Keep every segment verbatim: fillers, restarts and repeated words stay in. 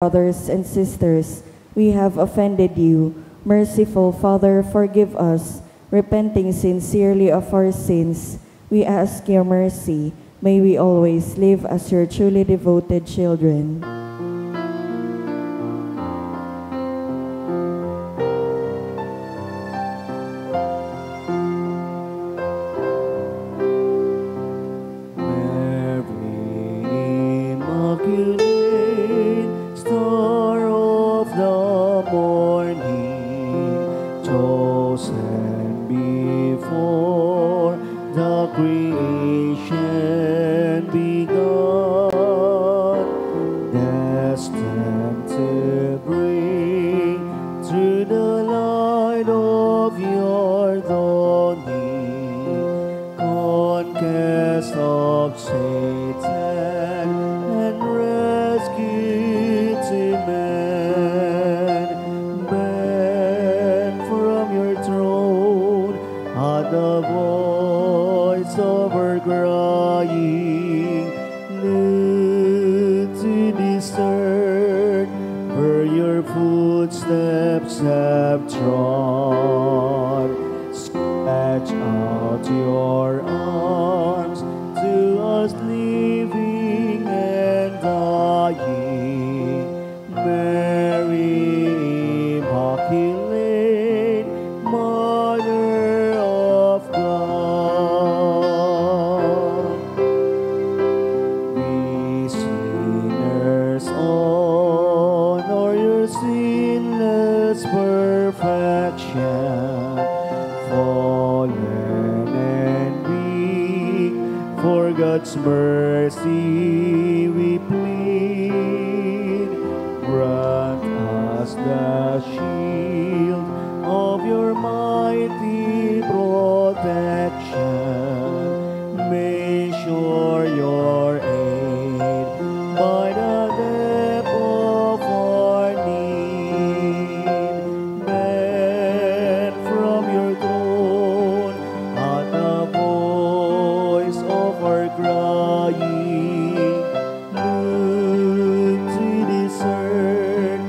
brothers and sisters, we have offended you. Merciful Father, forgive us. Repenting sincerely of our sins, we ask your mercy. May we always live as your truly devoted children. Mary Immaculate, Star of the morning, chosen before the creation began, destined to bring through the light of your dawning conquest of Satan and rescue to man. Bend from your throne at the voice of our crying. Look to this earth where your footsteps have trod. Stretch out your arms to us living and dying. Mary Immaculate, Mother of God. We sinners honor your sinless perfection, fallen and weak. For God's mercy we plead. Grant us the shield of your mighty protection. May sure your aid by the depth of our need. Bend from your throne at the voice of our crying. Look to this earth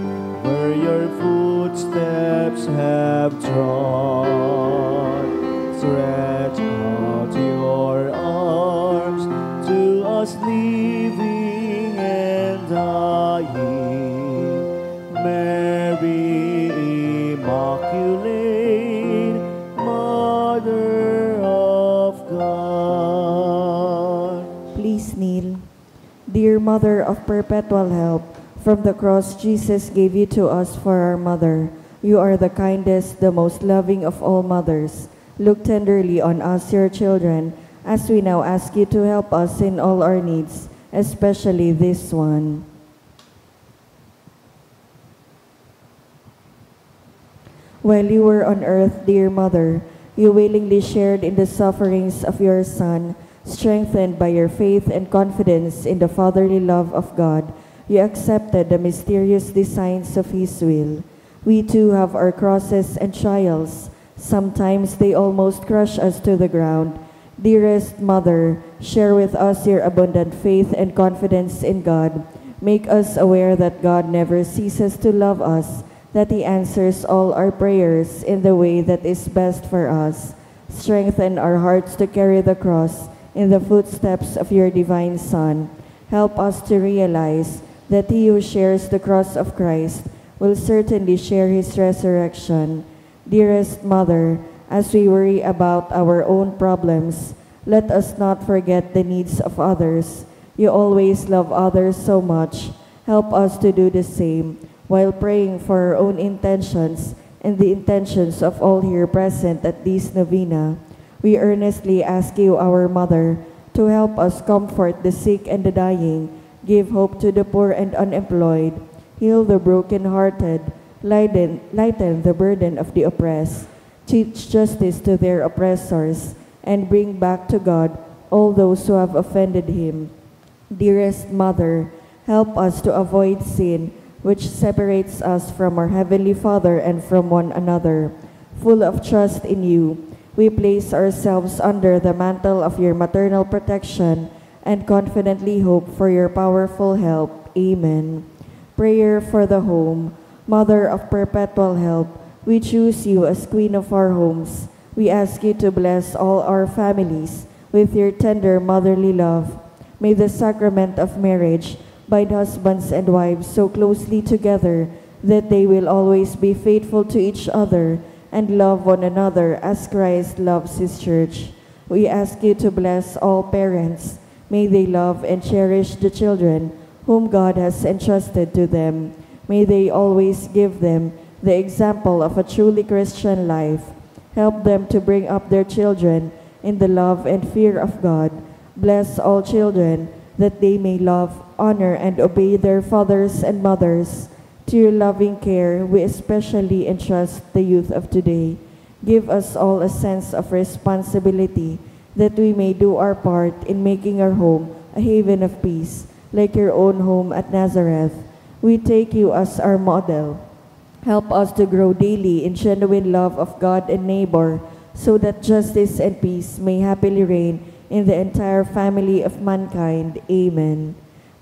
where your footsteps have trod. Stretch out your arms to us living and dying. Mary Immaculate, Mother of God. Please kneel. Dear Mother of Perpetual Help, from the cross Jesus gave you to us for our mother. You are the kindest, the most loving of all mothers. Look tenderly on us, your children, as we now ask you to help us in all our needs, especially this one. While you were on earth, dear Mother, you willingly shared in the sufferings of your Son. Strengthened by your faith and confidence in the fatherly love of God, you accepted the mysterious designs of His will. We too have our crosses and trials. Sometimes they almost crush us to the ground. Dearest Mother, share with us your abundant faith and confidence in God. Make us aware that God never ceases to love us, that He answers all our prayers in the way that is best for us. Strengthen our hearts to carry the cross in the footsteps of your divine Son. Help us to realize that he who shares the cross of Christ will certainly share his resurrection. Dearest Mother, as we worry about our own problems, let us not forget the needs of others. You always love others so much. Help us to do the same while praying for our own intentions and the intentions of all here present at this novena. We earnestly ask you, our Mother, to help us comfort the sick and the dying, give hope to the poor and unemployed, heal the brokenhearted, lighten, lighten the burden of the oppressed, teach justice to their oppressors, and bring back to God all those who have offended Him. Dearest Mother, help us to avoid sin, which separates us from our Heavenly Father and from one another. Full of trust in you, we place ourselves under the mantle of your maternal protection and confidently hope for your powerful help. Amen. Prayer for the Home. Mother of Perpetual Help, we choose you as Queen of our homes. We ask you to bless all our families with your tender motherly love. May the sacrament of marriage bind husbands and wives so closely together that they will always be faithful to each other and love one another as Christ loves his church. We ask you to bless all parents. May they love and cherish the children whom God has entrusted to them. May they always give them the example of a truly Christian life. Help them to bring up their children in the love and fear of God. Bless all children that they may love, honor, and obey their fathers and mothers. To your loving care, we especially entrust the youth of today. Give us all a sense of responsibility that we may do our part in making our home a haven of peace, like your own home at Nazareth. We take you as our model. Help us to grow daily in genuine love of God and neighbor, so that justice and peace may happily reign in the entire family of mankind. Amen.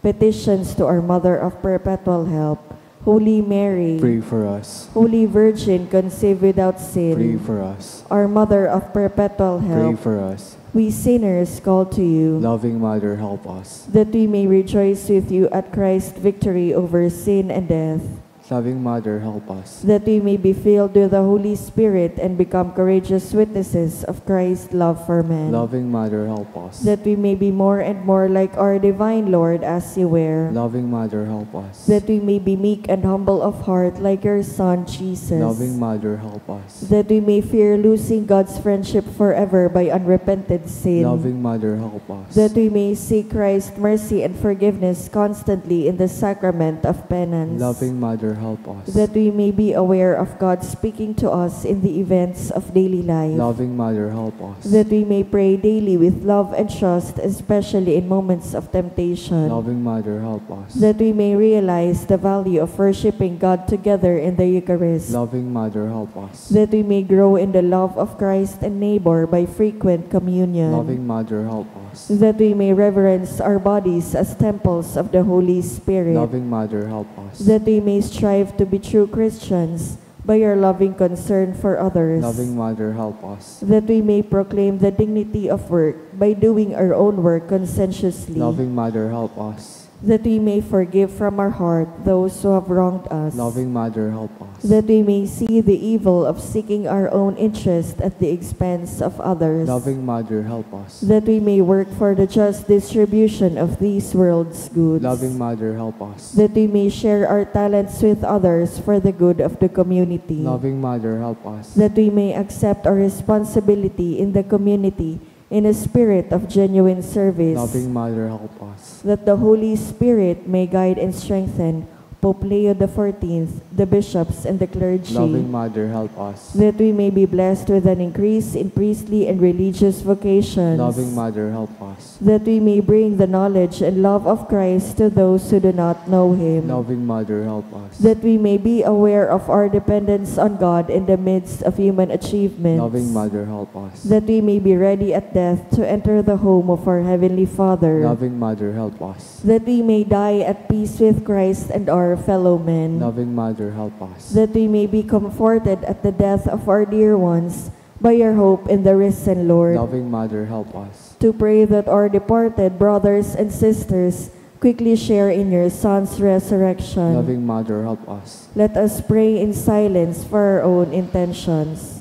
Petitions to our Mother of Perpetual Help. Holy Mary, Pray for us. Holy Virgin conceived without sin, Pray for us. Our Mother of Perpetual Help, Pray for us. We sinners call to you, Loving Mother, help us. That we may rejoice with you at Christ's victory over sin and death. Loving Mother, help us. That we may be filled with the Holy Spirit and become courageous witnesses of Christ's love for men. Loving Mother, help us. That we may be more and more like our divine Lord as you were. Loving Mother, help us. That we may be meek and humble of heart like your Son, Jesus. Loving Mother, help us. That we may fear losing God's friendship forever by unrepented sin. Loving Mother, help us. That we may seek Christ's mercy and forgiveness constantly in the sacrament of penance. Loving Mother, help us. That we may be aware of God speaking to us in the events of daily life. Loving Mother, help us. That we may pray daily with love and trust, especially in moments of temptation. Loving Mother, help us. That we may realize the value of worshiping God together in the Eucharist. Loving Mother, help us. That we may grow in the love of Christ and neighbor by frequent communion. Loving Mother, help us. That we may reverence our bodies as temples of the Holy Spirit. Loving Mother, help us. That we may strive to be true Christians by our loving concern for others. Loving Mother, help us. That we may proclaim the dignity of work by doing our own work conscientiously. Loving Mother, help us. That we may forgive from our heart those who have wronged us. Loving Mother, help us. That we may see the evil of seeking our own interest at the expense of others. Loving Mother, help us. That we may work for the just distribution of this world's goods. Loving Mother, help us. That we may share our talents with others for the good of the community. Loving Mother, help us. That we may accept our responsibility in the community in a spirit of genuine service. Loving Mother, help us. That the Holy Spirit may guide and strengthen Pope Leo the fourteenth, the bishops, and the clergy. Loving Mother, help us. That we may be blessed with an increase in priestly and religious vocations. Loving Mother, help us. That we may bring the knowledge and love of Christ to those who do not know Him. Loving Mother, help us. That we may be aware of our dependence on God in the midst of human achievements. Loving Mother, help us. That we may be ready at death to enter the home of our Heavenly Father. Loving Mother, help us. That we may die at peace with Christ and our fellow men. Loving Mother, help us. That we may be comforted at the death of our dear ones by our hope in the risen Lord. Loving Mother, help us. To pray that our departed brothers and sisters quickly share in your Son's resurrection. Loving Mother, help us. Let us pray in silence for our own intentions.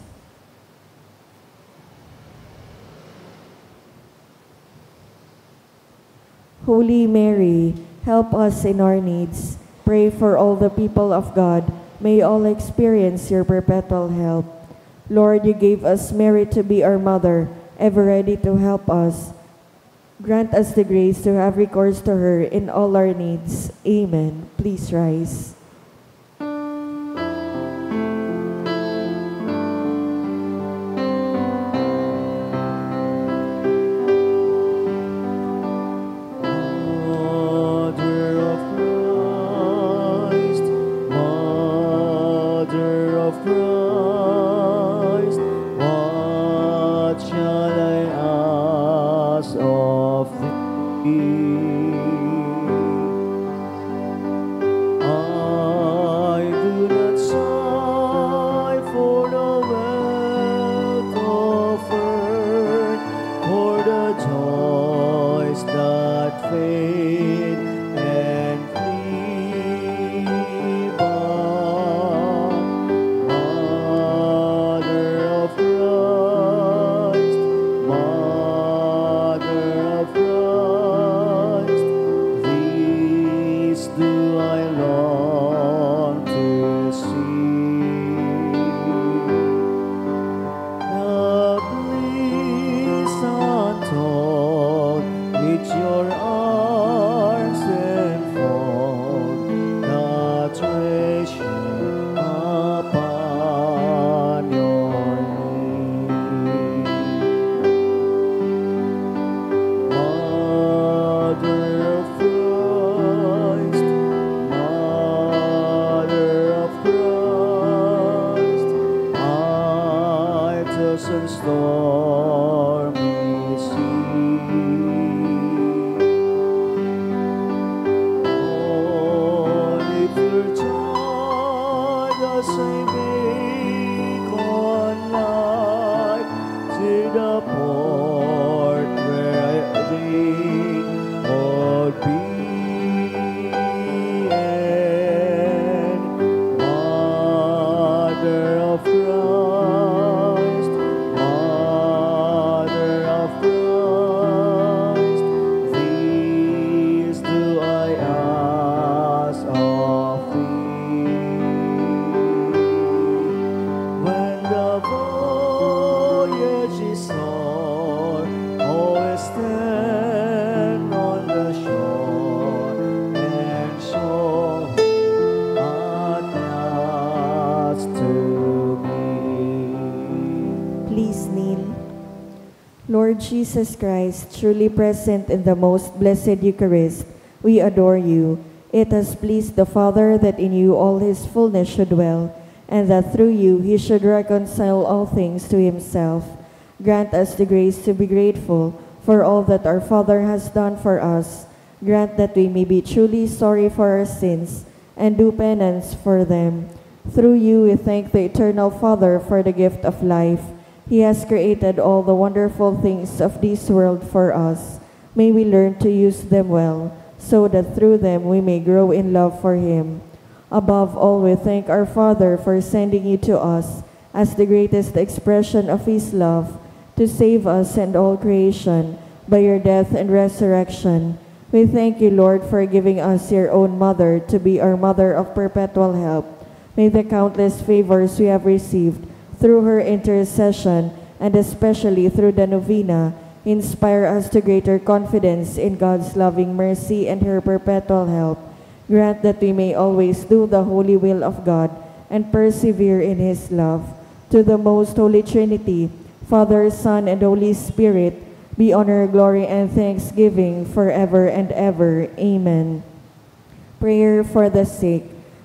Holy Mary, help us in our needs. Pray for all the people of God. May all experience your perpetual help. Lord, you gave us Mary to be our mother, ever ready to help us. Grant us the grace to have recourse to her in all our needs. Amen. Please rise. Mother of Christ, Mother of Christ, what shall I ask of thee? Upon your knees. Mother of Christ, Mother of Christ, hide us in stormy sea. Holy Virgin, as I make on light to the port where I would be, and Mother of Christ, Mother of Christ, this do I ask of thee. When the voyage is o'er, always stand on the shore and show at last to me. Please kneel. Lord Jesus Christ, truly present in the most blessed Eucharist, we adore you. It has pleased the Father that in you all his fullness should dwell, and that through you he should reconcile all things to himself. Grant us the grace to be grateful for all that our Father has done for us. Grant that we may be truly sorry for our sins and do penance for them. Through you, we thank the Eternal Father for the gift of life. He has created all the wonderful things of this world for us. May we learn to use them well, so that through them we may grow in love for Him. Above all, we thank our Father for sending you to us as the greatest expression of His love to save us and all creation by your death and resurrection. We thank you, Lord, for giving us your own Mother to be our Mother of Perpetual Help. May the countless favors we have received through her intercession, and especially through the novena, inspire us to greater confidence in God's loving mercy and her perpetual help. Grant that we may always do the holy will of God and persevere in His love. To the Most Holy Trinity, Father, Son, and Holy Spirit, be honor, glory, and thanksgiving forever and ever. Amen. Prayer for the sick.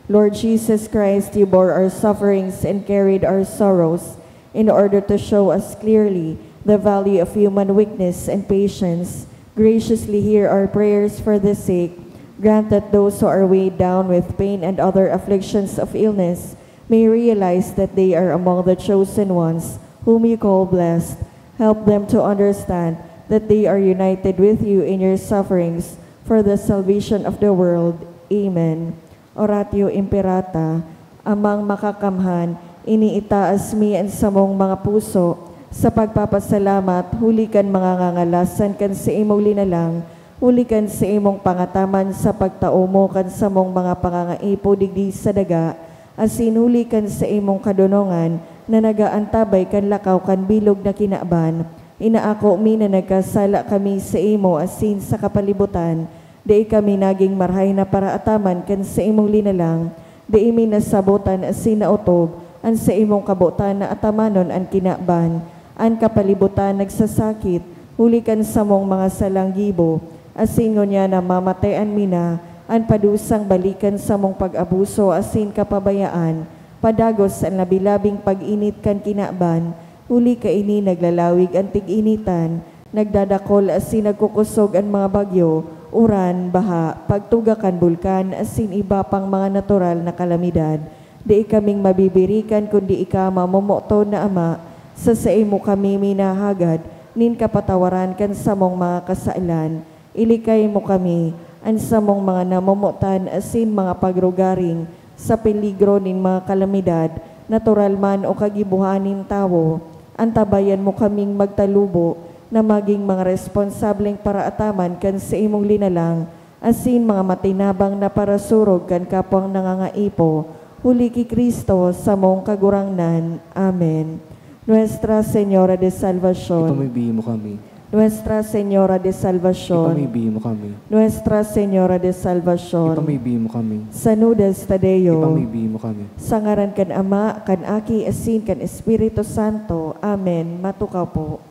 Lord Jesus Christ, you bore our sufferings and carried our sorrows in order to show us clearly the value of human weakness and patience. Graciously hear our prayers for the sick. Grant that those who are weighed down with pain and other afflictions of illness may realize that they are among the chosen ones whom you call blessed. Help them to understand that they are united with you in your sufferings for the salvation of the world. Amen. Oratio Imperata. Amang Makakamhan, iniitaas mi an samong mga puso sa pagpapasalamat huli kan mga ngangalasan kan saimong linalang, huli kan saimong pangataman sa pagtao mo kan samong mga pangangaipo digdi sa daga, asin huli kan saimong kadonongan na nag-aantabay kan lakaw kan bilog na kinaban. Inaako mi na nagkasala kami saimo asin sa kapalibutan. Dai kami nagin marahay na paraataman kan saimong linalang. Dai mi nasabotan asin naotob an saimong kabotan na atamanon an kinaban. An kapalibutan nagsasakit huli kan samong mga salang gibo, asin ngunyan namamatean mi na an padusang bali kan samong pag-abuso asin kapabayaan, padagos an labi-labing pag-init kan kinaban, huli kaini naglalawig an tig-initan, nagdadakol asin nagkukosog an mga bagyo, uran, baha, pagtuga kan bulkan, asin iba pang mga natural na kalamidad. Dai kaming mabibirikan kundi ika, mamomoton na Ama, sa saimo kami minahagad nin kapatawaran kan samong mga kasalan. Ilikay mo kami, an samong mga namomotan asin mga pagrugaring, sa peligro nin mga kalamidad, natural man o kagibohan nin tawo. Antabayan mo kaming magtalubo na magin mga responsableng paraataman kan saimong linalang, asin mga matinabang na parasurog kan kapwang nangangaipo, huli ki Cristo, samong Kagurangnan. Amen. Nuestra Señora de Salvacion. Ipamibili mo kami. Nuestra Señora de Salvacion. Ipamibi mo kami. Nuestra Señora de Salvacion. Ipamibi mo kami. Sanudes Tadeo. Ipamibi mo kami. Sa ngaran kan Ama, kan Aki, asin kan Espiritu Santo. Amen. Matukaw po.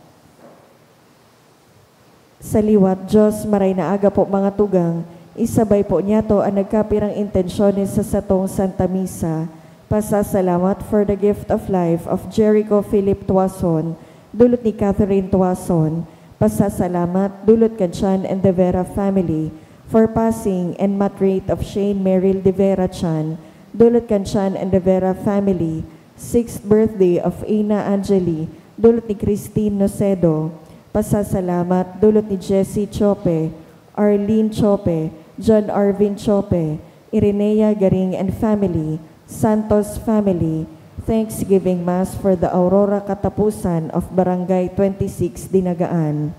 Sa liwat, Diyos, maray na aga po, mga tugang. Isabay po niyato an nagkapirang intensyones sa satong Santa Misa. Pasasalamat for the gift of life of Jericho Philip Tuason, dulot ni Catherine Tuason. Pasasalamat, dulot kan Chan and De Vera family, for passing and matriate of Shane Merrill De Vera Chan, dulot kan Chan and De Vera family. Sixth birthday of Ina Angeli, dulot ni Christine Nocedo. Pasasalamat, dulot ni Jessie Chope, Arlene Chope, John Arvin Chope, Irenea Garing and family, Santos family. Thanksgiving Mass for the Aurora Katapusan of Barangay twenty-six Dinagaan.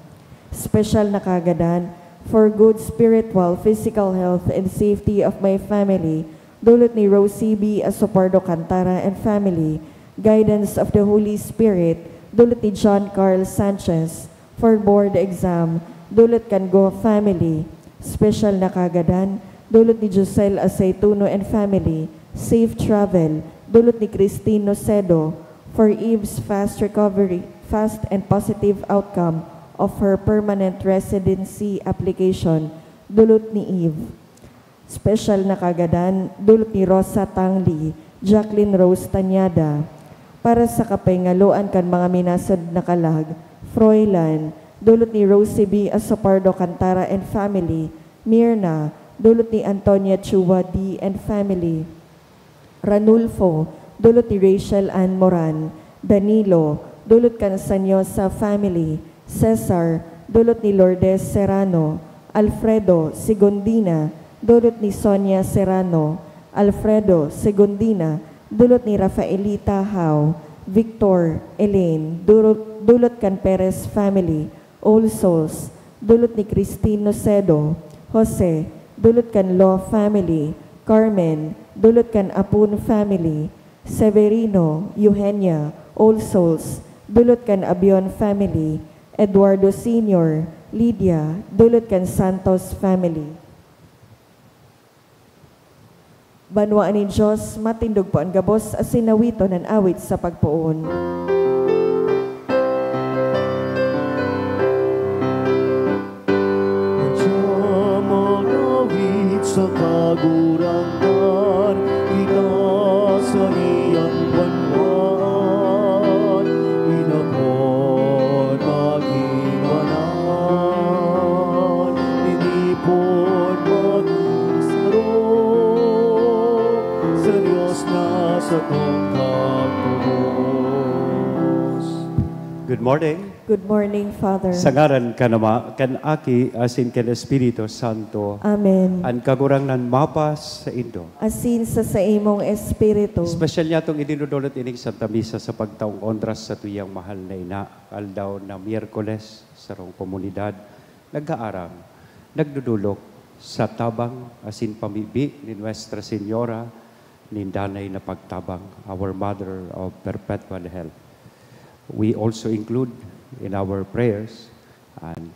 Special na kagadan for good spiritual, physical health and safety of my family, dulot ni Rosie B Asopardo Cantara and family. Guidance of the Holy Spirit, dulot ni John Carl Sanchez. For board exam, dulot kan Go family. Special na kagadan, dulot ni Josel Aceituno and family. Safe travel, dulot ni Christine Nocedo. For Eve's fast recovery, fast and positive outcome of her permanent residency application, dulot ni Eve. Special na kagadan, dulot ni Rosa Tangli, Jacqueline Rose Tañada. Para sa kapahingaloan kan mga minasad na kalag, Froilan, dulot ni Rosie B Asopardo Cantara and family. Mirna, dulot ni Antonia Chua D and family. Ranulfo, dulot ni Rachel Ann Moran. Danilo, dulot kan Sanyosa family. Cesar, dulot ni Lourdes Serrano. Alfredo, Segundina, dulot ni Sonia Serrano. Alfredo, Segundina, dulot ni Rafaelita Hao. Victor, Elaine, dulot, dulot kan Perez family. All Souls, dulot ni Christine Nocedo. Jose, dulot kan Lo family. Carmen, dulot kan Apun family. Severino, Eugenia, All Souls, dulot kan Abion family. Eduardo Senior, Lydia, dulot kan Santos family. Banwaan nin Dios, matindog po an gabos asin nawiton an awit sa pagpoon. Sa magawit sa Kagurangnan, kita sa iyang banwaan, inapod maging banal, inipon maging saro, sa Dios na satong Kagurangnan. Good morning. Good morning, Father. Sa ngaran kan Ama, kan Aki, asin kan Espiritu Santo. Amen. An Kagurangnan mapas saindo. Asin sa saimong espiritu. Espesyal niyatong idinudulot ining Santa Misa sa pagtaong onra sa satuyang mahal na ina, aldaw na Miyerkules, sarong komunidad nag-aarang, nagdudulok sa tabang asin pamibi ni Nuestra Señora nin Danay na Pagtabang, our Mother of Perpetual Help. We also include in our prayers an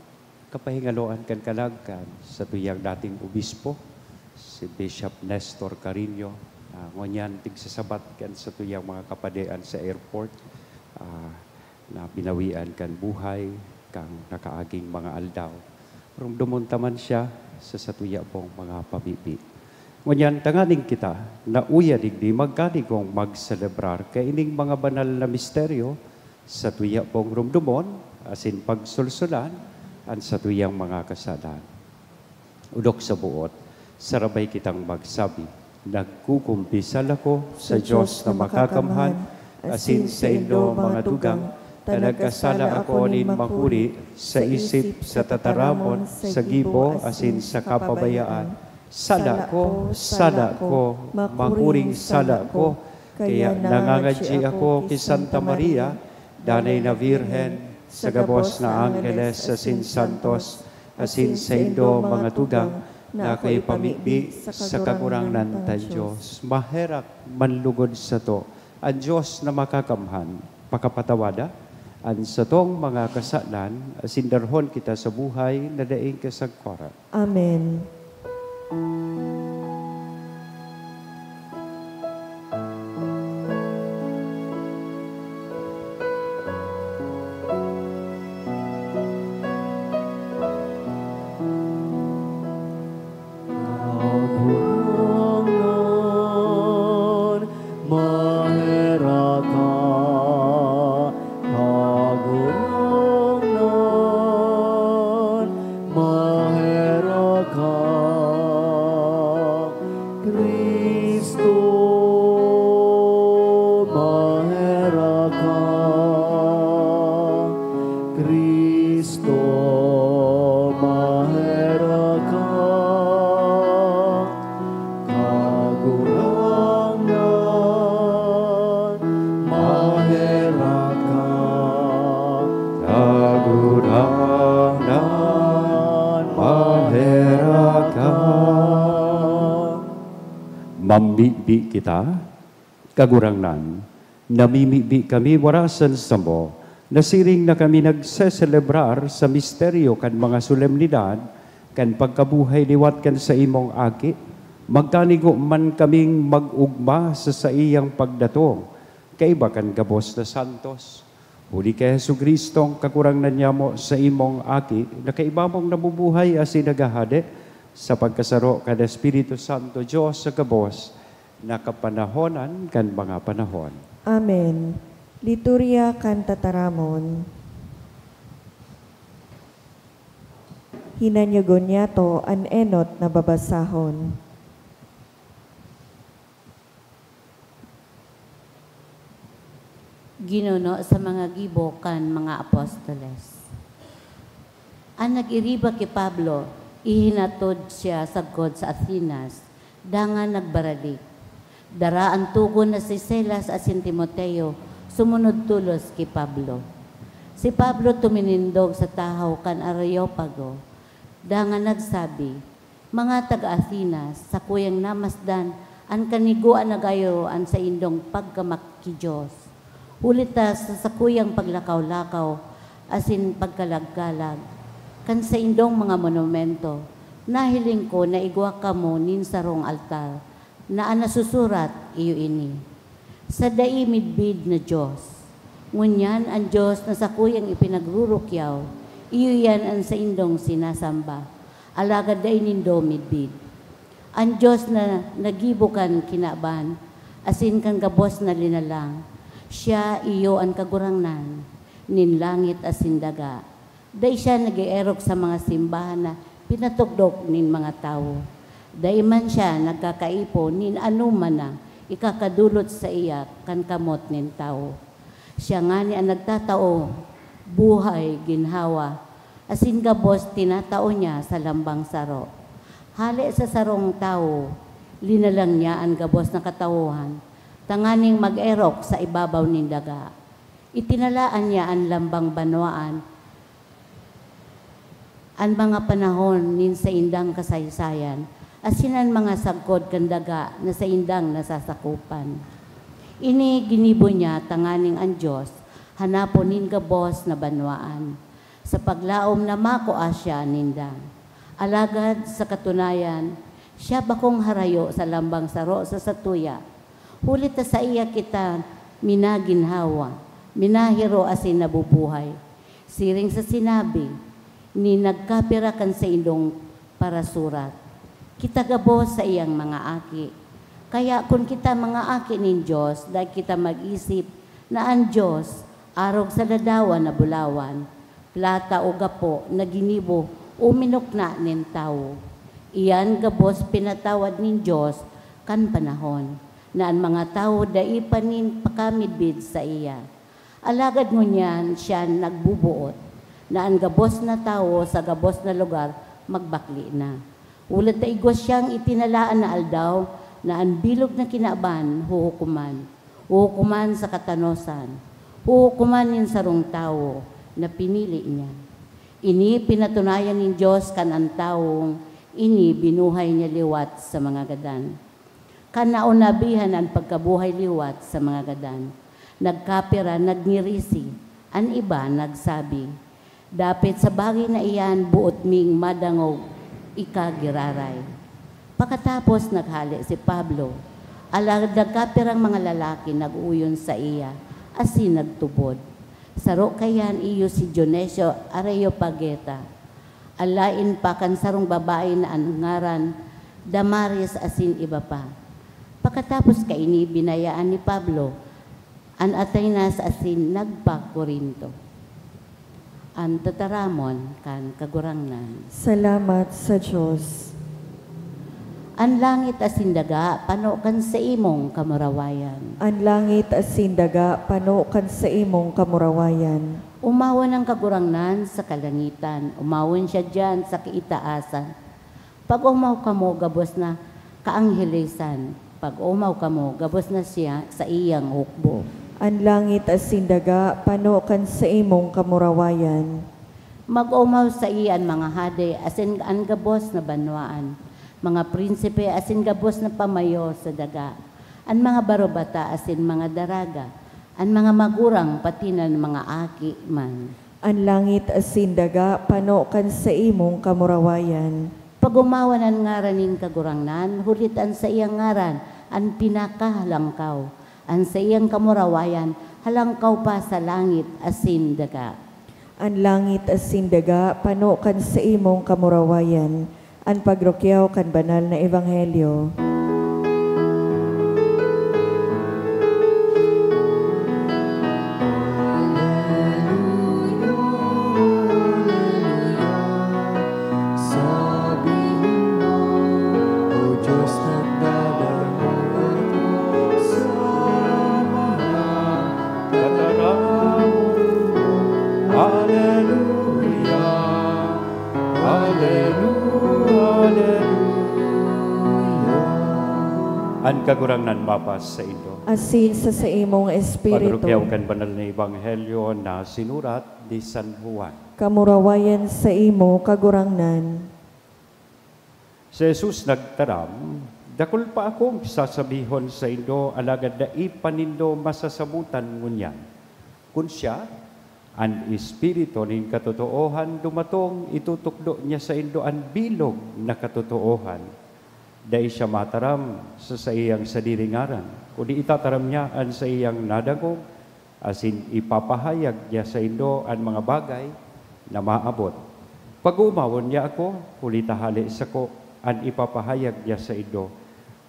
kapahingaloan kan kalag kan satuyang dating obispo, si Bishop Nestor Carino, ah, ngunyan tigsasabat kan satuyang mga kapadian sa airport, ah, na binawian kan buhay kan nakaaging mga aldaw. Rumdomon ta man siya sa satuya pong mga pamibi. Ngunyan, tanganing kita na uya digdi magkanigong magselebrar kaining mga banal na misteryo, satuya pong rumdomon asin pagsulsulan an satuyang mga kasalan. Odok sa boot, sarabay kitang magsabi, "Nagkukumpisal ako sa Dios na makakamhan, asin saindo, mga tugang, ta nagkasala ako nin makuri sa isip, sa tataramon, sa gibo, asin sa kapabayaan. Sala ko, sala ko, makuring sala ko, kaya nangangadyi ako ki Santa Maria, Danay na Birhen, sa gabos na angheles asin santos, asin saindo, mga tugang, na ako ipamibi sa Kagurangnan ta Dios." Maherak manlugod sato an Dios na makakamhan, pakapatawada an satong mga kasalan, asin darhon kita sa buhay na daing kasagkoran. Amen. Kagurangnan, maherak ka. Kagurangnan, maherak ka. Cristo, maherak ka. Cristo, maherak ka. Kagurangnan, maherak ka. Kagurangnan, maherak ka. Mamibi kita. Kagurangnan, namimibi kami warasan samo, na siring na kami nagseselebrar sa misteryo kan mga solemnidad kan pagkabuhay liwat kan saimong Aki, magkanigo man kaming mag-ogma sa saiyang pagdatong, kaiba kan gabos na santos. Huli ki Jesu-Cristo, an Kagurangnan nyamo, saimong Aki, na kaiba mong nabubuhay asin naghahade sa pagkasaro kan Espiritu Santo, Dios sa gabos na kapanahonan kan mga panahon. Amen. Liturya kan Tataramon. Hinanyagon niyato an enot na babasahon. Ginuno sa mga gibo kan mga apostoles. An nag-iriba ki Pablo, ihinatod siya sagkod sa Atenas, dangan nagbaralik. Dara an tugon na si Silas asin Timoteo, sumunod tolos ki Pablo. Si Pablo tuminindog sa tahaw kan Areopago, dangan nagsabi, "Mga taga Atenas, sakuyang namasdan an kanigoan na gayo an saindong pagkamakidiyos. Huli ta sa sakuyang paglakaw-lakaw asin pagkalagkalag kan saindong mga monumento, nahiling ko na igwa kamo nin sarong altar na an nasusurat iyo ini, 'Sa dai midbid na Dios.' Ngunyan, an Dios na sakuyang ipinagrurukyaw, iyo iyan an saindong sinasamba. Alagad dai nindo midbid. An Dios na naggibo kan kinaban asin kan gabos na linalang, siya iyo an Kagurangnan nin langit asin daga. Dai siya nag-eerok sa mga simbahan na pinatugdok nin mga tawo. Dai man siya nagkakaipon nin anoman na ikakadolot saiya kan kamot nin tawo. Siya ngani an nagtatao buhay, ginhawa, asin gabos tinatao niya sa lambang saro. Hale sa sarong tawo, linalang niya an gabos na katawohan tanganing mag-erok sa ibabaw nin daga. Itinalaan niya an lambang banwaan, an mga panahon nin saindang kasaysayan, asin an mga sagkod kan daga na saindang nasasakopan. Ini ginibo niya tanganing an Dios hanapon nin gabos na banwaan, sa paglaom na makua siya ninda. Alagad sa katunayan, siya bakong harayo sa lambang saro sa satuya, huli ta saiya kita minaginhawa, minahiro asin nabubuhay. Siring sa sinabi nin nagkapira kan saindong parasurat, "Kita gabos saiyang mga aki." Kaya kun kita mga aki nin Dios, dai kita mag-isip na an Dios arog sa ladawan na bulawan, plata o gapo na ginibo o minukna nin tawo. Iyan gabos pinatawad nin Dios kan panahon na an mga tawo dai pa nin pakamidbid saiya. Alagad ngunyan siya nagbuboot na an gabos na tawo sa gabos na lugar magbakle na. Huli ta igwa siyang itinalaan na aldaw na an bilog na kinaban huhukoman, huhukoman sa katanosan, huhukoman nin sarong tawo na pinili niya. Ini pinatunayan nin Dios kan an tawong ini binuhay niya liwat sa mga gadan. Kan naonabihan an pagkabuhay liwat sa mga gadan, nagkapira, nagngirisi, An iba nagsabi, "Dapit sa bagay na iyan, boot ming madangog ika giraray." Pakatapos, naghale si Pablo. Alagad nagkapirang mga lalaki nag-uyon saiya asin nagtubod. Saro kaiyan iyo si Dionisio Areopagita. An laen pa kan sarong babae na an ngaran Damaris asin iba pa. Pakatapos kaini, binayaan ni Pablo an Atenas asin nagpa-Corinto. An tataramon kan Kagurangnan. Salamat sa Dios. An langit asin daga pano kan saimong kamurawayan. An langit asin daga pano kan saimong kamurawayan. Umawon an Kagurangnan sa kalangitan, umawon siya diyan sa kaitaasan. Pag-omaw kamo gabos na kaanghelesan, pag-omaw kamo gabos na siya sa iyang hukbo. An langit asin daga pano kan saimong kamurawayan. Mag-omaw saiya an mga hade asin an gabos na banwaan, mga prinsipe asin gabos na pamayo sa daga, an mga barobata asin mga daraga, an mga magurang pati na an mga aki man. An langit asin daga pano kan saimong kamurawayan. Pag-omawan an ngaran nin Kagurangnan, hulit an saiyang ngaran an pinakahalangkaw. An saiyang kamurawayan halangkaw pa sa langit asin daga. An langit asin daga pano kan saimong kamurawayan. An pagrukyaw kan banal na ebanghelyo. Sabihon mo, O Diyos, nagdadangog ako sa mga tataramon mo. Aleluya, aleluya, aleluya. An Kagurangnan mapasaindo. Asin sa saimong espiritu. Pagrukyaw kan banal na ebanghelyo na sinurat ni San Juan. Kamurawayan saimo, Kagurangnan. Si Jesus nagtaram, "Dakul pa akong sasabihon saindo, alagad dai pa nindo masasabotan ngunyan. Kun siya, an Espiritu nin katotoohan dumatong, itutukdo niya saindo an bilog na katotoohan. Dai siya mataram sa saiyang sadiri ngaran, kundi itataram niya an saiyang nadangog, asin ipapahayag niya saindo an mga bagay na maabot. Pag-oomawon niya ako, huli ta hale sako an ipapahayag niya saindo.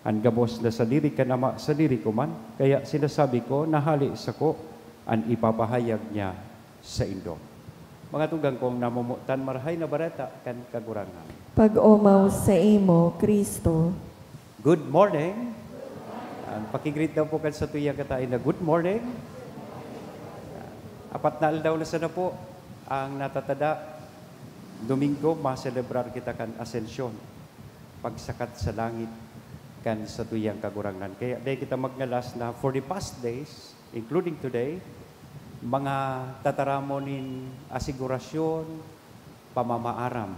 An gabos na sadiri kan Ama, sadiri ko man. Kaya sinasabi ko na hale sako an ipapahayag niya saindo." Mga tugang kong namomotan, Marahay na Bareta kan Kagurangnan. Pag-omaw saimo, Cristo. Good morning. Ah, paki-greet daw po kan satuyang kataen na, "Good morning." Apat na aldaw na sana po ang natatada. Domingo, maselebrar kita kan Ascension, pagsakat sa langit kan satuyang Kagurangnan. Kaya dai kita magngalas na for the past days, including today, mga tataramon nin asigurasyon, pamamaaram,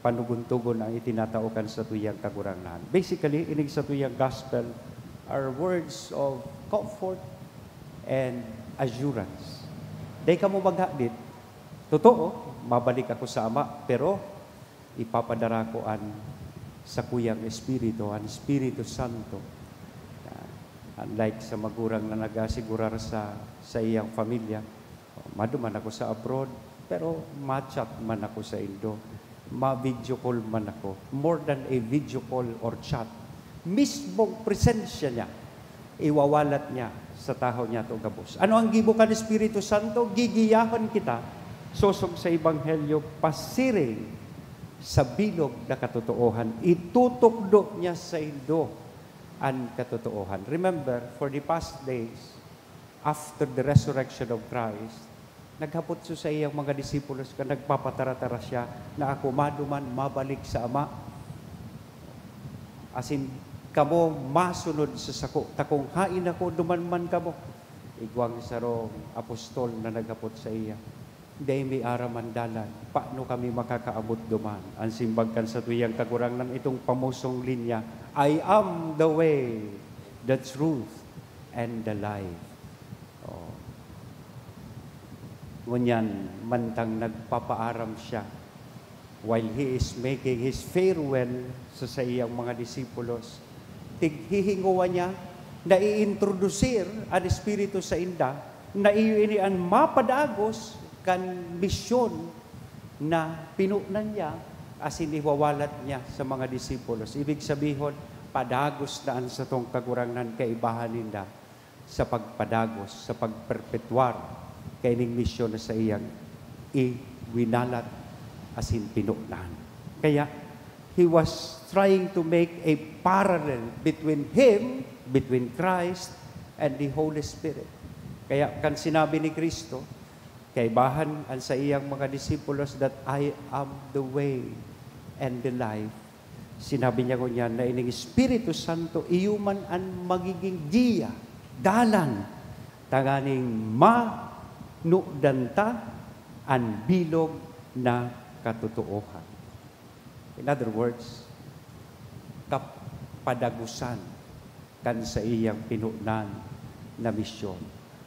panugon-tugon ang itinatao kan satuyang Kagurangnan. Basically, ining satuyang gospel are words of comfort and assurance. Dai kamo maghadit. Totoo, mabalik ako sa Ama, pero ipapadara ko an sakuyang Espiritu, an Espiritu Santo. Ah, unlike sa magurang na nag-asigurar sa, sa iyang pamilya, "Oh, maduman ako sa abroad, pero ma-chat man ako saindo, ma-video call man ako." More than a video call or chat, mismong presensya niya, iwawalat niya sa tahaw niyato gabos. Ano ang gibo kan Espiritu Santo? Gigiyahon kita sosog sa Ebanghelyo, pasiring sa bilog na katotoohan. Itutukdo niya saindo an katotoohan. Remember, for the past days, after the resurrection of Christ, naghapot siya sa iyang mga disipulos kan nagpapataratara siya na, "Ako maduman mabalik sa Ama, asin kamo masunod sa sako, ta kung haen ako, duman man kamo." Igwang sarong apostol na naghapot saiya, "Dai mi aram an dalan. Paano kami makakaabot duman?" An simbag kan satuyang Kagurangnan, itong pamosong linya, "I am the way, the truth, and the life." Oh. Ngunyan, mantang nagpapaaram siya, while he is making his farewell sa saiyang mga disipulos, tighihingowa niya na iintrodusir an Espiritu sainda, na iyo ini an mapadagos kan misyon na pinonan niya, asin iwawalat niya sa mga disipulos. Ibig sabihon, padagos na an satong Kagurangnan kaibahan ninda sa pagpadagos, sa pagperpetwar kaining misyon na saiyang iwinalat asin pinonan. Kaya, he was trying to make a parallel between him, between Christ, and the Holy Spirit. Kaya, kan sinabi ni Cristo, kaibahan an saiyang mga disipulos that, "I am the way and the life." Sinabi niya ngunyan na ining Espiritu Santo, iyo man an magiging giya, dalan, tanganing manudan ta an bilog na katotoohan. In other words, kapadagosan kan saiyang pinonan na misyon.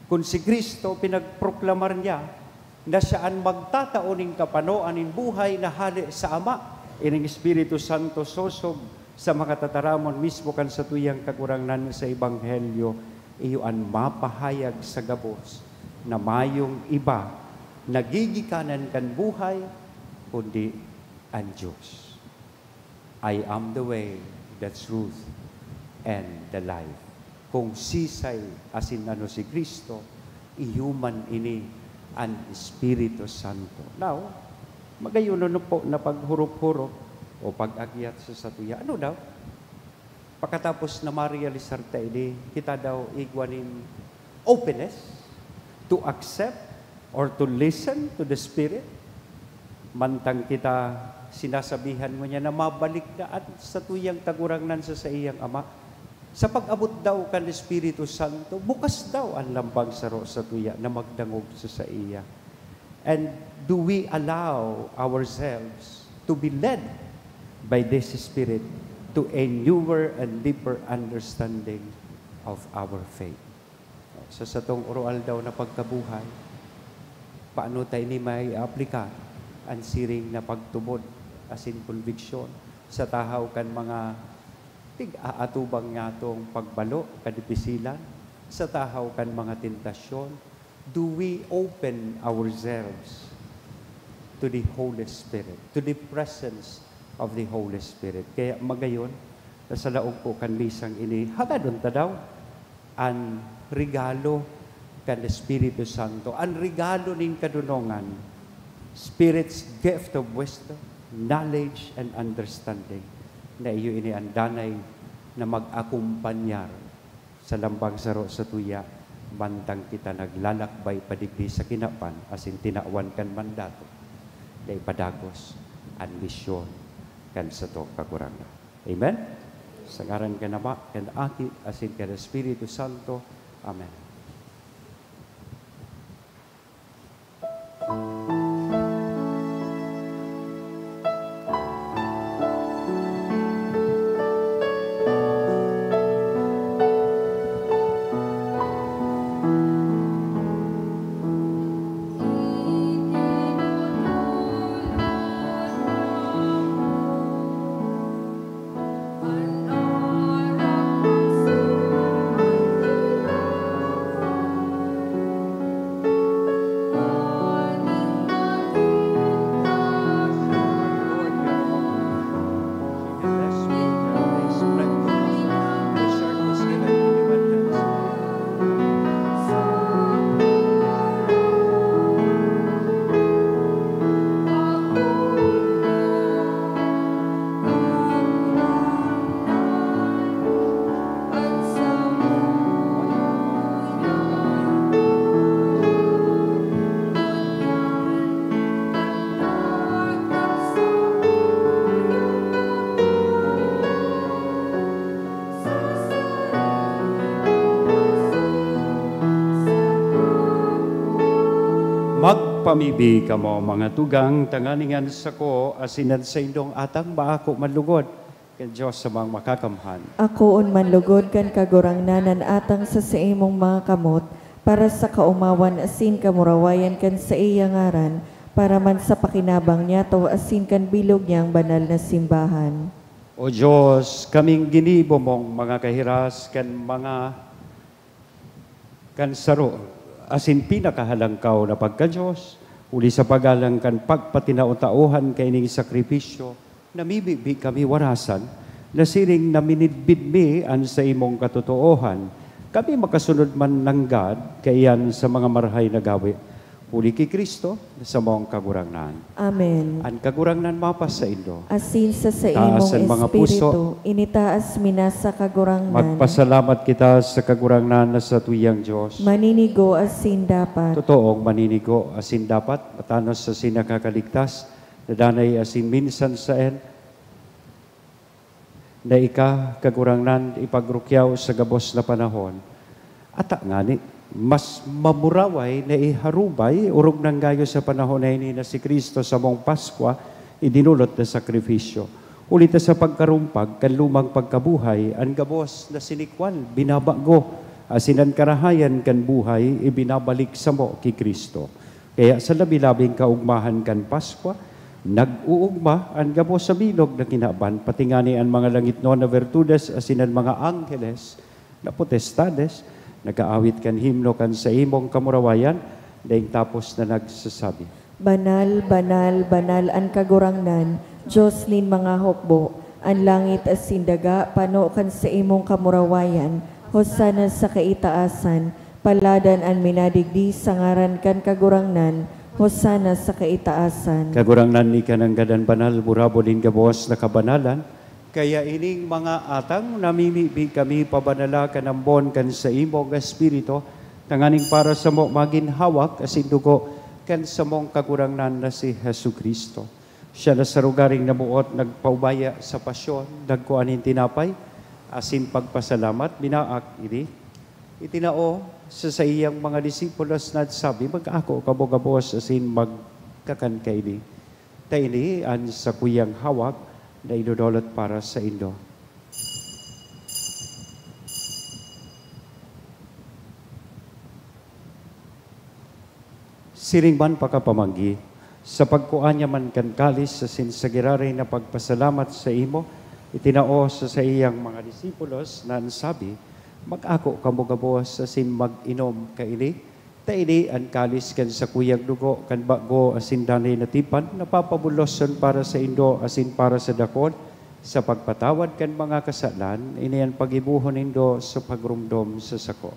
Kun si Cristo, pinagproklamar niya na siya an magtatao nin kapanoan nin buhay na hale sa Ama. Ining Espiritu Santo sosog sa mga tataramon mismo kan satuyang Kagurangnan sa Ebanghelyo, iyo an mapahayag sa gabos na mayong iba na gigikanan kan buhay, kundi an Dios. "I am the way, the truth, and the life." Kung sisay asin ano si Cristo, iyo man ini an Espiritu Santo. Now, magayon ano po na paghurop-hurop o pag-agyat sa satuya. Ano daw? Pakatapos na marealisar ta ini, kita daw igwa nin openness to accept or to listen to the Spirit. Mantang kita sinasabihan ngunyan na mabalik na an satuyang Kagurangnan sa saiyang Ama. Sa pag-abot daw kan Espiritu Santo, bukas daw an lambang saro satuya na magdangog sa saiya. And do we allow ourselves to be led by this Spirit to a newer and deeper understanding of our faith? Sa satong oroaldaw na pagkabuhay, paano ta ini mai-aplika an siring na pagtubod asin konbiksyon sa tahaw kan mga tig-aatubang niyatong pagbalo, kadipisilan, sa tahaw kan mga tentasyon? Do we open ourselves to the Holy Spirit, to the presence of the Holy Spirit? Kaya magayon, sa laog po kan misang ini, hagadon ta daw an regalo kan Espiritu Santo, an regalo nin kadonongan, Spirit's gift of wisdom, knowledge, and understanding, na iyo ini an danay na mag-akompanyar sa lambang saro satuya, mantang kita naglalakbay padigdi sa kinaban asin tinawan kan mandato na ipadagos an misyon kan satong Kagurangnan. Amen? Sa ngaran kan Ama, kan Aki, asin kan Espiritu Santo. Amen. Magpamibi kamo, mga tugang, tanganing an sako asin an saindong atang maako man lugod kan Dios Amang Makakamhan. Akoon man lugod kan Kagurangnan an atang sa saimong mga kamot, para sa kaomawan asin kamurawayan kan saiyang ngaran, para man sa pakinabang niyato asin kan bilog niyang banal na simbahan. O Diyos, kaming ginibo mong mga kahiras kan mga kan saro asin pinakahalangkaw na pagka-Diyos, huli sa paggalang kan pagpatinao-taohan kaining sakripisyo, namibibi kami warasan, na siring na minidbid mi an saimong katotoohan, kami makasunod man nanggad kaiyan sa mga marahay na gawe. Huli ki Cristo, samong Kagurangnan. Amen. An Kagurangnan mapasaindo. Asin sa Taas saimong an mga puso. Espiritu, initaas mi na sa Kagurangnan. Magpasalamat kita sa Kagurangnan na satuyang Dios. Maninigo asin dapat. Totoong maninigo asin dapat, matanos asin nakakaligtas, na danay asin minsan saen, na ika, Kagurangnan, ipagrukyaw sa gabos na panahon. Ata ngani, mas mamuraway na iharubay, orog nang gayo sa panahon na ini na si Cristo samong Paskwa, idinolot na sakrifisyo. Huli ta sa pagkarumpag kan lumang pagkabuhay, an gabos na sinikwal, binabago, asin an karahayan kan buhay, ibinabalik samo ki Cristo. Kaya sa labi-labing kaogmahan kan Paskwa, nag-oogma an gabos sa bilog na kinaban, pati ngani an mga langitnon na bertudes asin an mga angheles na potestades, nag-aawit kan himno kan saimong kamurawayan, daing tapos na nagsasabi, "Banal, banal, banal an Kagurangnan, Dios nin mga hukbo. An langit asin daga pano kan saimong kamurawayan. Hosana sa kaitaasan. Paladan an minadigdi sa ngaran kan Kagurangnan. Hosana sa kaitaasan." Kagurangnan, ika nanggad an banal, burabod nin gabos na kabanalan. Kaya ining mga atang, namimibi kami pabanala kan ambon kan saimong Espiritu, tanganing para samo magin hawak asin dugo kan samong Kagurangnan na si Jesu-Cristo. Siya na sa lugaring naboot nagpaubaya sa pasyon, nagkua nin tinapay, asin pagpasalamat, binaak ini, itinao sa saiyang mga disipulos na nagsabi, "Mag-ako kamo gabos asin magkakan kaini. Ta ini an sakuyang hawak na idodolot para saindo." Siring man pakapamanggi, sa pagkua niya man kan kalis asin sa giraray na pagpasalamat saimo, itinao sa saiyang mga disipulos na an sabi, "Mag-ako kamo gabos asin mag-inom kaini, ta ini an kalis kan sakuyang dugo kan bago asin danay na tipan na papabuloson para saindo asin para sa dakul sa pagpatawad kan mga kasalan. Ini an paggibohon nindo sa pagromdom sa sako."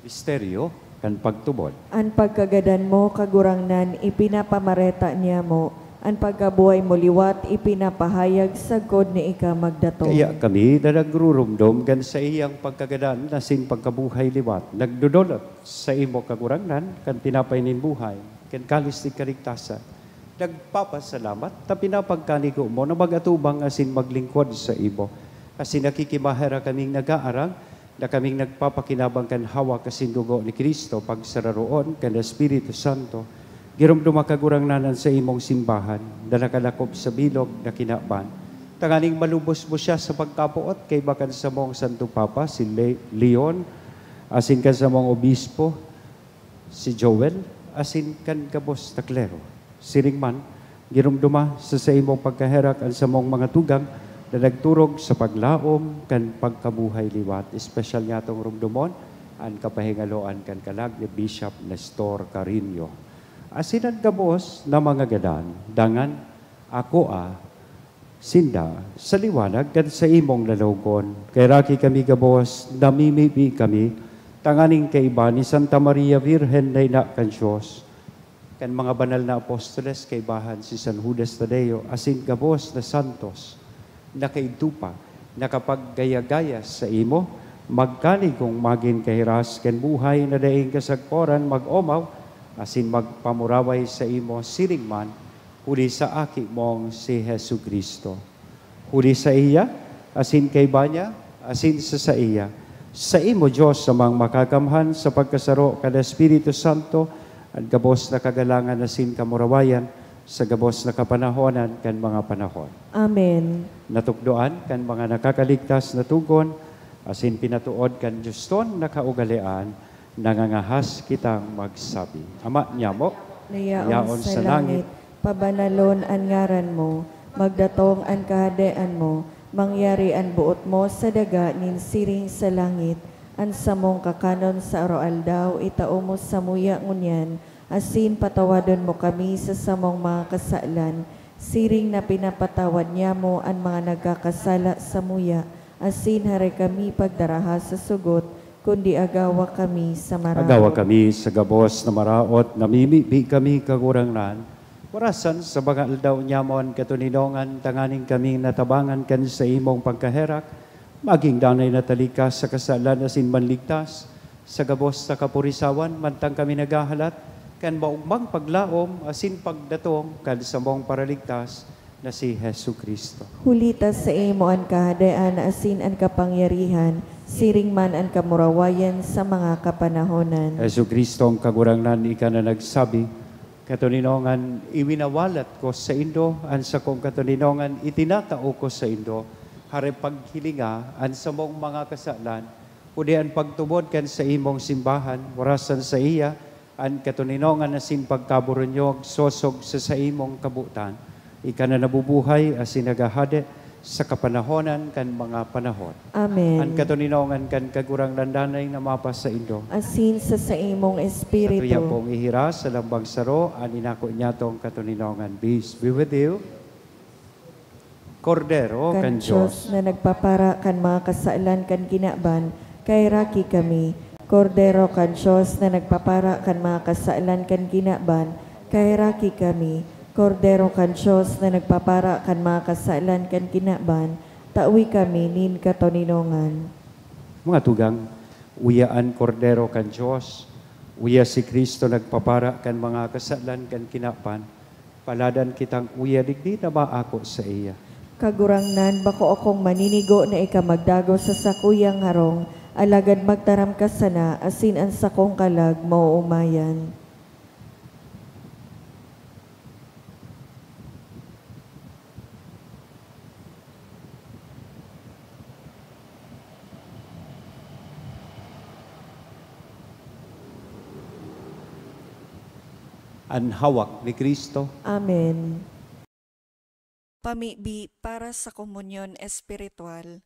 Misteryo kan pagtubod. An pagkagadan mo, Kagurangnan, ipinapamareta niamo, an pagkabuhay mo liwat ipinapahayag sagkod na ika magdatong. Kaya kami na nagruromdom kan saiyang pagkagadan asin pagkabuhay liwat, nagdodolot saimo, Kagurangnan, kan tinapay nin buhay, kan kalis nin kaligtasan. Nagpapasalamat ta pinapagkanigo mo na mag-atubang asin maglingkod saimo. Asin nakikimaherak kaming nag-aarang na kaming nagpapakinabang kan hawak asin dugo ni Cristo, pagsararoon kan Espiritu Santo, giromdoma, Kagurangnan, an saimong simbahan na nakalakop sa bilog na kinaban, tanganing malubos mo siya sa pagkapoot kaiba kan samong Santo Papa, si Le-, Leon, asin kan samong obispo, si Joel, asin kan gabos na klero. Siring man, giromdoma sa saimong pagkaherak an samong mga tugang na nagturog sa paglaom kan pagkabuhay liwat. Espesyal nyatong romdomon an kapahingaloan kan kalag ni Bishop Nestor Carino. Asin an gabos na mga gadan, dangan akoa sinda sa liwanag kan saimong lalawogon. Kaheraki kami gabos, namimibi kami, tanganing kaiba ni Santa Maria Virgen na ina kan Dios, kan mga banal na apostoles, kaibahan si San Judas Tadeo, asin gabos na santos, na kaidto pa nakapaggaya-gaya saimo, magkanigong magin kahiras kan buhay na daing kasagkoran mag-omaw, asin magpamuraway saimo siring man, huli sa Aki mong si Jesu-Cristo. Huli saiya, asin kaiba niya, asin sa saiya, saimo, Dios, Amang Makakamhan, sa pagkasaro kan Espiritu Santo, an gabos na kagalangan asin kamurawayan, Sa gabos na kapanahonan kan mga panahon. Amen. Natukdoan kan mga nakakaligtas na tugon, asin pinatood kan dioston na kaugalean, nangangahas kitang magsabi, Ama nyamo, na yaon sa langit, pabanalon an ngaran mo, magdatong an kahadean mo, mangyari an boot mo sa daga nin siring sa langit. An samong kakanon sa aroaldaw, itao mo samuya ngunyan, asin patawadon mo kami sa samong mga kasalan, siring na pinapatawad nyamo an mga nagkakasala samuya, asin hare kami pagdaraha sa sugot, kundi agawa kami sa maraot. Agawa kami sa gabos na maraot, namimibi kami, Kagurangnan, warasan sa mga aldaw nyamo an katoninongan, tanganing kami natabangan kan saimong pagkaherak, magin danay na talikas sa kasalan asin manligtas sa gabos na kapurisawan, mantang kami naghahalat kan maogmang paglaom asin pagdatong kan samong Paraligtas na si Jesu-Cristo. Huli ta saimo an kahadean asin an kapangyarihan, siring man an kamurawayan sa mga kapanahonan. Jesu-Cristo, ang Kagurangnan, ika na nagsabi, "Katoninongan iwinawalat ko saindo, an sakong katoninongan itinatao ko saindo." Hare paghilinga an samong mga kasalan, kundi an pagtubod kan saimong simbahan, warasan saiya an katoninongan asin pagkaburunyog sosog sa saimong kabotan. Ika na nabubuhay asin naghahade sa kapanahonan kan mga panahon. Amen. An katoninongan kan Kagurangnan danay na mapasaindo. Asin sa saimong espiritu. Katuya pong ihiras sa lambang saro an inako niyatong katoninongan. Peace be with you. Kordero kan Dios na nagpapara kan mga kasalan kan kinaban, kaheraki kami. Kordero kan Dios na nagpapara kan mga kasalan kan kinaban, kaheraki kami. Kordero kan Dios na nagpapara kan mga kasalan kan kinaban, tawi kami nin katoninongan. Mga tugang, uya an Kordero kan Dios, uya si Cristo nagpapara kan mga kasalan kan kinaban, paladan kitang uya digdi na maako saiya. Kagurangnan, bako akong maninigo na ika magdagos sa sakuyang harong, alagad magtaram ka sana, asin an sakong kalag maoomayan. An hawak ni Cristo. Amen. Pamibi para sa komunyon espiritual.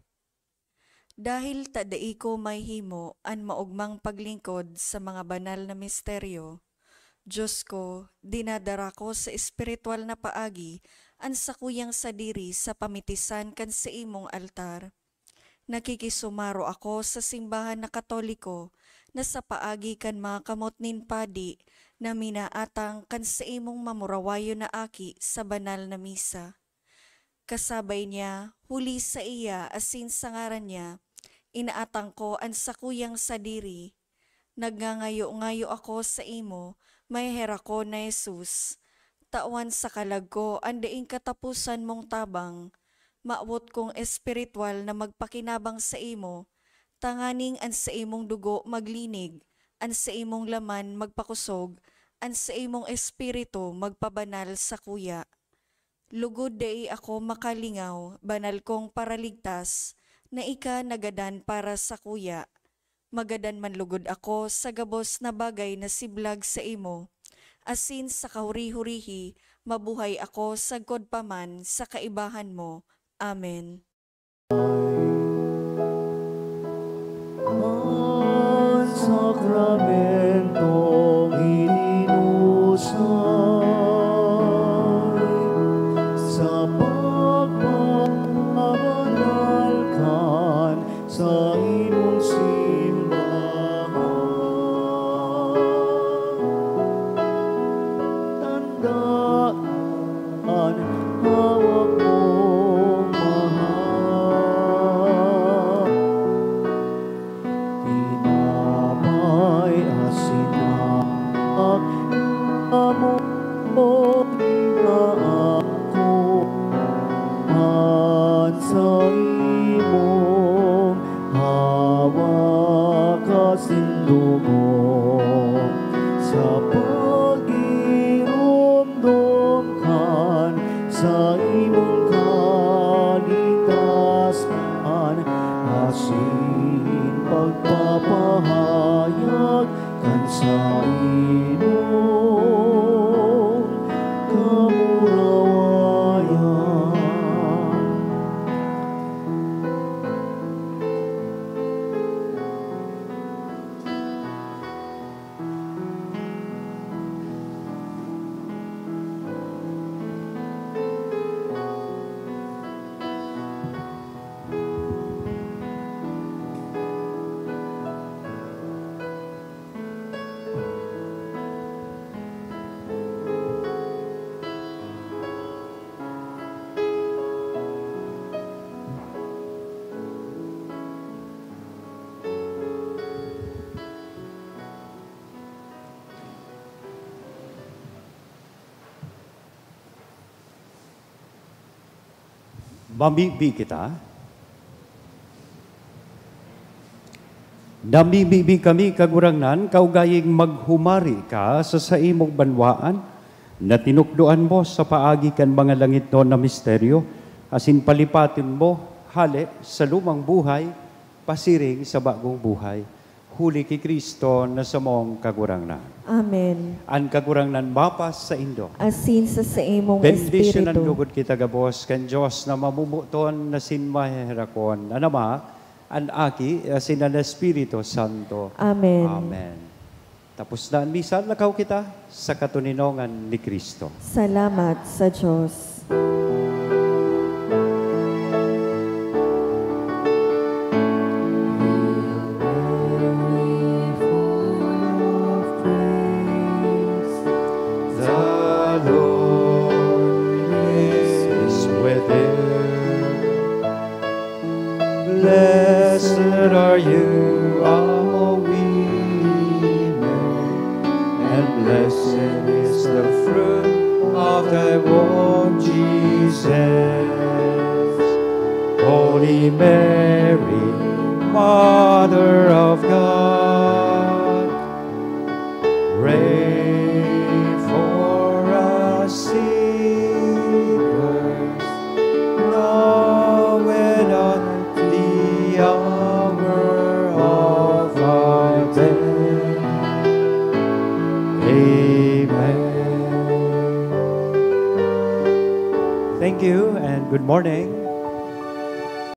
Dahil ta dai ko mahimo an maogmang paglingkod sa mga banal na misteryo, Dios ko, dinadara ko sa espiritual na paagi an sakuyang sadiri sa pamitisan kan saimong altar. Nakikisumaro ako sa simbahan na Katoliko na sa paagi kan mga kamot nin padi na minaatang kan saimong mamurawayon na aki sa banal na misa. Kasabay niya, huli saiya asin sa ngaran niya, inaatang ko an sakuyang sadiri. Nagngangayo-ngayo ako saimo, maheherakon na Jesus, tawan sa kalag ko an daing kataposan mong tabang. Mawot kong espiritual na magpakinabang saimo, tanganing an saimong dugo maglinig, an saimong laman magpakosog, an saimong espiritu magpabanal sakuya. Lugod dai ako makalingaw, banal kong Paraligtas, na ika nagadan para sakuya. Magadan man lugod ako sa gabos na bagay na siblag saimo, asin sa kahuri-hurihi mabuhay ako sagkod pa man sa kaibahan mo. Amen. An sakramentong itinusay sa pagpabanal kan saimong simbahan. Tandaan an hawak mong mahal. Tinapay asin hawak, amo na ako. Imong kaligtasan asin pagpapahayag kan saimong kamurawayan. Mamibi kita. Namimibi kami, Kagurangnan, kaugaying maghumari ka sa saimong banwaan na tinukdoan mo sa paagi kan mga langitnon na misteryo, asin palipaton mo hale sa lumang buhay, pasiring sa bagong buhay. Huli ki Cristo na samong Kagurangnan. Amen. An Kagurangnan mapasaindo. Asin sa saimong Bendisyonan espiritu. Lugod kita gabos kan Dios na mamomoton na sin maheherakon, an Ama, an Aki, asin an Espiritu Santo. Amen. Amen. Tapos na an misa, lakaw kita sa katoninongan ni Cristo. Salamat sa Dios. The Lord is with you. Blessed are you among women, and blessed is the fruit of thy womb, Jesus. Holy Mary, Mother of God, pray for us sinners, now and at the hour of our death. Amen. Thank you and good morning.